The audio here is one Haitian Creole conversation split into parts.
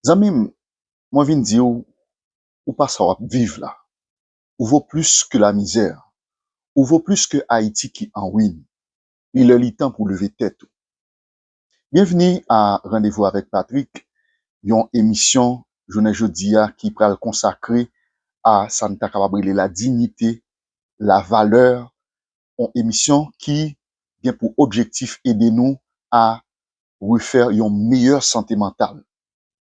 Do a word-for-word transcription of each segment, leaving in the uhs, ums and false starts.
Zanmi m, mwen vin di w, ou pa sa w ap viv la. Ou vo plis ke lamizè. Ou vo plis ke Ayiti ki an win. Li lè li tan pou leve tèt ou. Byenvni a Randevou avèk Patrick, yon emisyon jounen jodi a ki pral konsakre a sa n ta kapab rele la dignité, la valeur, yon emisyon ki gen pou objektif ede nou a refè yon meyè sante mantal,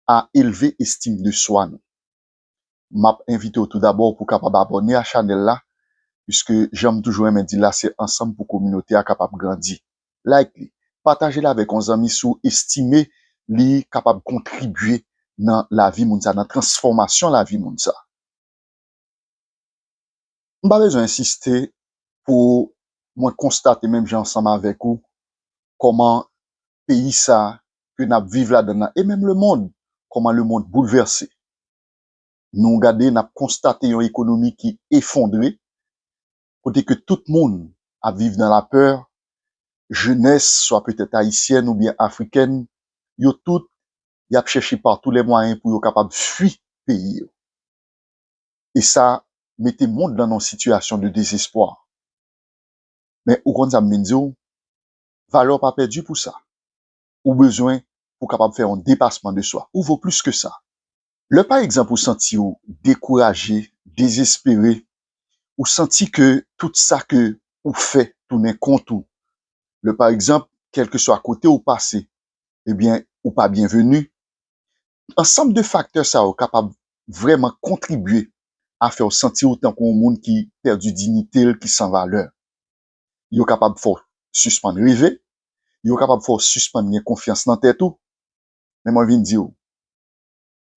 a elve estim de swa nou. M ap envite w tou dabò pou w kapab abòne a chanèl la, piske jan m toujou renmen di l la, se ansanm pou kominote a kapab grandi. Like li, pataje l avèk yon zanmi si w estime li kapab kontribye nan lavi moun sa, nan transfòmasyon lavi moun sa. M pa bezwen ensiste pou mwen konstate menm jan ansanm avèk ou kòman peyi sa ke n ap viv ladan l lan, e menm lemonn, kòman lemonn boulvèse. Nou gade, n ap konstate yon ekonomi ki efondre, kote ke tout moun ap viv nan lapè, jenès, swa petèt ayisyèn oubyen afrikèn, yo tout, y ap chèche pa tou lè mwayen pou yo kapab fui peyi yo. E sa mete mond lan nan yon sitiyasyon de dezespwa. Men ou konn sa m vin di w, valè w pa pèdi pou sa. Ou bezwen pou w kapab fè yon depasman de swa. Ou vo plis ke sa. Lè pa egzanp ou santi w dekouraje, dezespere, ou santi ke tout sa ke ou fè tounen kont ou. Lè pa egzanp, kèlkeswa kote ou pase, ebyen, ou pa byenveni. Ansanm de faktè sa yo kapab vrèman kontribye a fè w santi w tankou yon moun ki pèdi diyite l, ki san valè. Yo kapab fè w sispann reve, yo kapab fè w sispann gen konfyans nan tèt ou. Men mwen vin di w,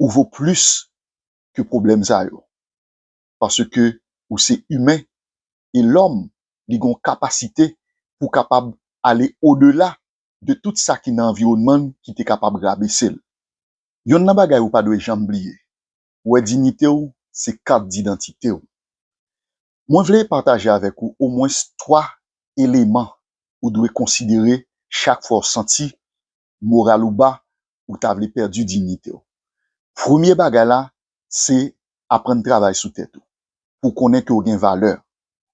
ou vo plis ke pwoblèm sa yo. Paske ou se imen, e lòm, li gen yon kapasite pou kapab ale odela de tout sa ki nan anviwònman l ki te kapab rabese l. Yonn nan bagay ou pa dwe janm bliye, wè diyite w se kat didantite w. Mwen vle pataje avèk ou omwens twa eleman ou dwe konsidere chak fwa w santi moral ou ba, ou ta vle pèdi diyite w. Premye bagay la, se aprann travay sou tèt ou. Pou konnen ke w gen valè.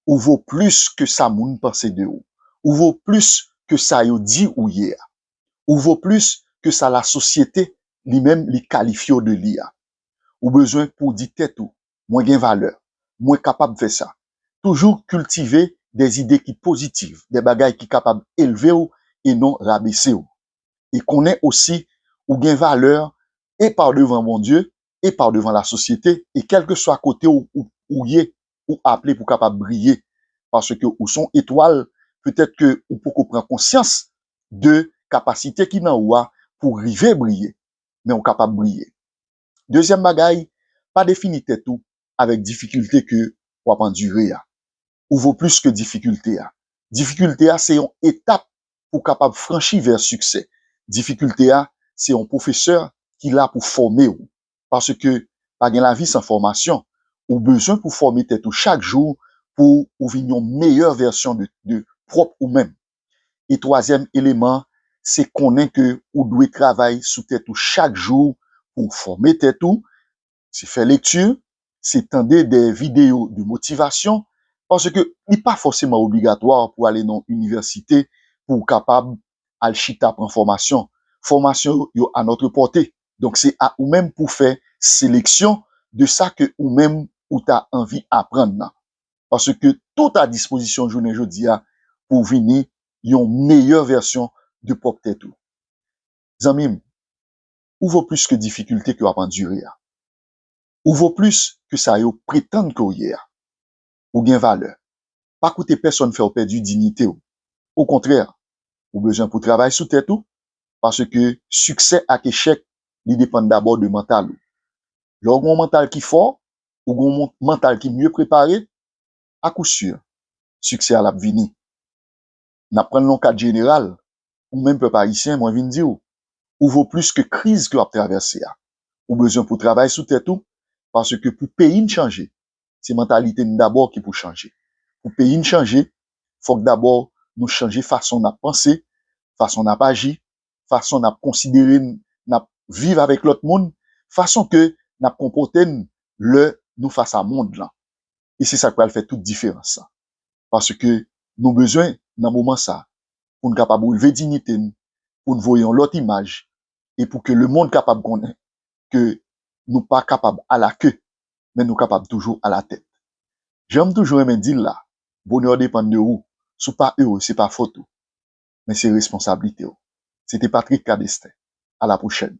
Ou vo plis ke sa moun panse de ou. Ou vo plis ke sa yo di ou ye a. Ou vo plis ke sa lasosyete li menm li kalifye w de li a. Ou bezwen pou w di tèt ou, mwen gen valè, mwen kapab fè sa. Toujou kiltive de zide ki pozitiv, de bagay ki kapab elve w e non rabese w. E konnen osi ou gen valè e pa devan Bondye, e pa devan lasosyete, e kèlkeswa kote ou, ou, ou ye, ou aple pou kapab briye. Paske ou se yon etwal, petèt ke ou poko pran konsyans de kapasite ki nan ou a pou rive briye, men ou kapab briye. Dezyèm bagay, pa defini tèt ou avèk difikilte ke w ap andire a. Ou vo plis ke difikilte a. Difikilte a se yon etap pou kapab franchi vè siksè. Difikilte a se yon pwofesè ki la pou fòme w. Paske pa gen lavi san fòmasyon. Ou bezwen pou fòme tèt ou chak jou pou ou vin yon meyè vèsyon de, de pwòp ou menm. E twazyèm eleman, se konnen ke ou dwe travay sou tèt ou chak jou pou w fòme tèt ou. Se fè lekti, se tande de videyo de motivasyon, paske li pa fòseman obligatwa pou ale nan inivèsite pou w kapab al chita pran fòmasyon. Fòmasyon yo à notre portée. Donk, se a ou menm pou fè seleksyon de sa ke ou menm ou ta anvi aprann nan. Paske tout a dispozisyon jounen jodi a pou w vini yon meyè vèsyon de pwòp tèt ou. Zanmi m, ou vo plis ke difikilte ke w ap andire a. Ou vo plis ke sa yo pretann ke w ye a. Ou gen valè. Pa koute pèsonn fè w pèdi diyite w. Okontrè, ou bezwen pou travay sou tèt ou, paske siksè ak echèk, li depann dabò de mantal ou. Lè w gen yon mantal ki fò, ou gen yon mon- mantal ki mye prepare, a kou si, siksè a l ap vini. N ap pran l nan yon kad jeneral, ou menm pèp ayisyen, mwen vin di w, ou vo plis ke kriz ke w ap travèse a. Ou bezwen pou travay sou tèt ou, paske pou peyi n chanje, se mantalite n dabò ki pou chanje. Pou peyi n chanje, fòk dabò nou chanje fason n ap panse, fason n ap aji, fason n ap konsidere n, n ap viv avèk lòt moun, fason ke n ap konpòte n lè nou fas a mond lan. E se sa k pral fè tout diferans sa. Paske nou bezwen, nan moman sa, pou n kapab relve diyite n, pou n voye yon lòt imaj, e pou ke lemonn kapab konnen ke nou pa kapab alake, men nou kapab toujou alatèt. Jan m toujou renmen di l la, bonè depann de ou. Si w pa ere, se pa fòt ou, men se responsablite w. Se te Patrick Cadestin. A la pwochèn.